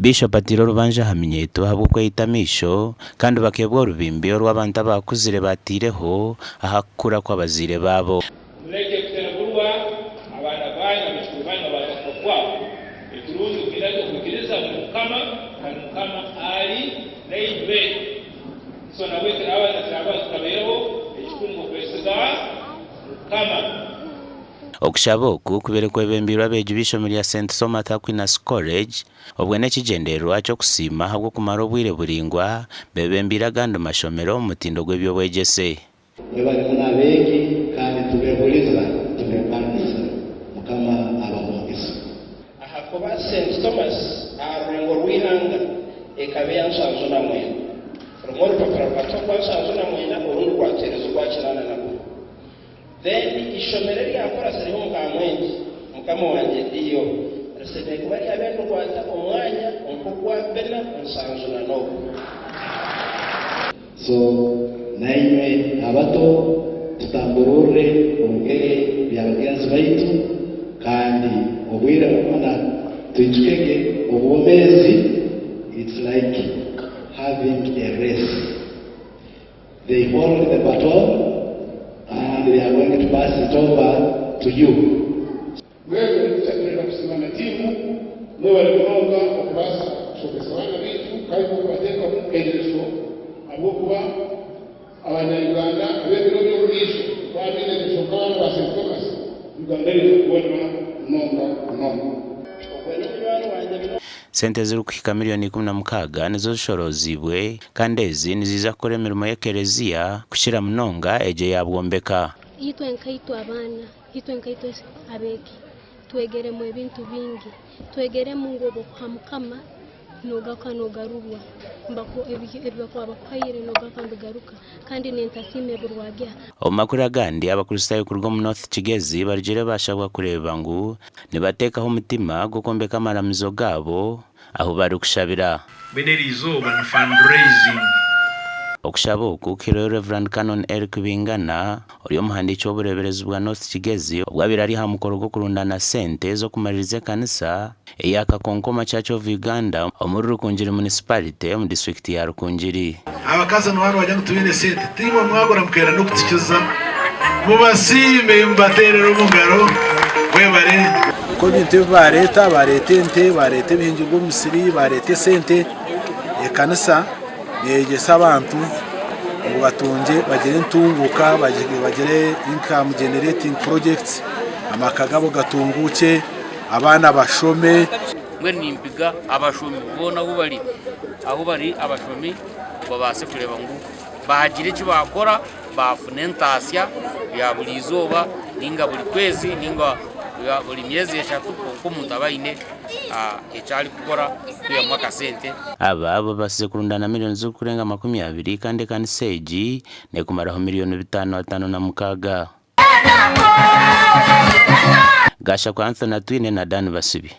Bishop ataire orubanja aha minyeeto ahabw'okweyita amaisho kandi bakeebwa orubimbi oru abantu abaakuzire baataireho aha kukura kw'abazaire baabo. Muleke kuteregurwa abaana banyu na baijukuru banyu babanza kufa kwabo. Ekirungi mwinage okwikiriza omuri Mukama, kandi Mukama ari nainywe. So nabwe ekiraba na kiraba kitabaireho, ekikuru ngu okwesiga Mukama. Okushaba oku kubaire kwebembeirwe abeegi b'eishomero rya St Thomas Aquinas College obwe n'ekigyendererwa ky'okusiima ahabw'okumara obwire buraingwa bebembeire agandi mashomero omu mutindo gw'eby'obwegyese. Mwebare muno abeegi kandi tubehuriza tubembanisa. Mukama abahe omugisa. Ahakuba St Thomas aha rurengo rw'eihanga ekaba eya 79. Rumwe orupapura rukata orwa 79 orundi rwateereza orwa 81. Then eishomero eryakurasireho omu Kamwengye, mukama wangye DO, risemeriire kuba ryabaire nirikwata omwanya nk'ogwa bina 71. So nainywe abato tutambururre obugere bya bagenzi baitu kandi obwire bwona twijukege obwomezi it's like having a race. They hold the baton and they are going to pass it over to you. Mbwenu nituza kusiima na tiimu, mwebare munonga okubaasa kushomesa abaana baitu kandi n'okubateekamu engyesho ahabw'okuba abanya Uganda ab'ebiro by'omu maisho baaba baine engyesho nk'abaana ba St Thomas, Uganda neija kubonera munonga munonga. Ogwe ni munywani wangye munonga. Sente ezirikuhika miriyoni 16 nizo zishorooziibwe kandi ezi niziija kukora emirimo y'ekereziya kukira munonga egyo eya bwombeka. Itwe nkaitwe abaana, itwe nkaitwe abeegi, twegeremu ebintu bingi. Twegeremu ngu obu okuha Mukama, nogaruka nogarurwa. Ebi bakuba bakuhaire nogaruka nibigaruka. Kandi nintasiima ebi rwagiha. Omu makuru agandi, Abakristaayo kuruga omu North Kigezi barugire baashabwa kureeba ngu nibateekaho omutima gw'okwombeka amaramizo gaabo ahu barikushabira. Mbwenu eri izooba ni fundraising. Okushaba oku kuhairweho Rev. Canon Eric Bingana ori omuhandiiki w'obureeberezi bwa North Kigezi obu abaire ari aha mukoro gw'okurundaana sente z'okumaririza ekanisa eya Kakonkoma Church of Uganda omuri Rukungiri Municipality omu disiturikiti ya Rukungiri. Abakazi nibo nibagira ngu tibine sente, tiimwe mwagura mukenda n'okutukiza. Mubasiime mubateerere omu ngaro. Mwebare. Nikwo ebintu ebi baareeta, baareeta ente, baareeta ebihingirwe omu misiri, baareeta esente. Ekanisa neeyegyesa abantu ngu batungye bagire entunguuka, bagire income generating projects, amaka gaabo gatunguukye. Abaana bashome. Mbwenu nimpiga abashomi boona ahu bari, ahu bari abashomi babaase kureeba ngu baagira eki baakora baafuna entaasya ya buri izooba nainga buri kwezi nainga buri myezi eshatu kwonka omuntu abe aine eki arikukora kwihamu akasente. Aba babaasize kurundaana miriyoni zirikurenga 20 kandi ekanisa egi nekumaraho miriyoni bitaano ataano na mukaaga. Gashakwa Anthony Atwine na Dan Basibi.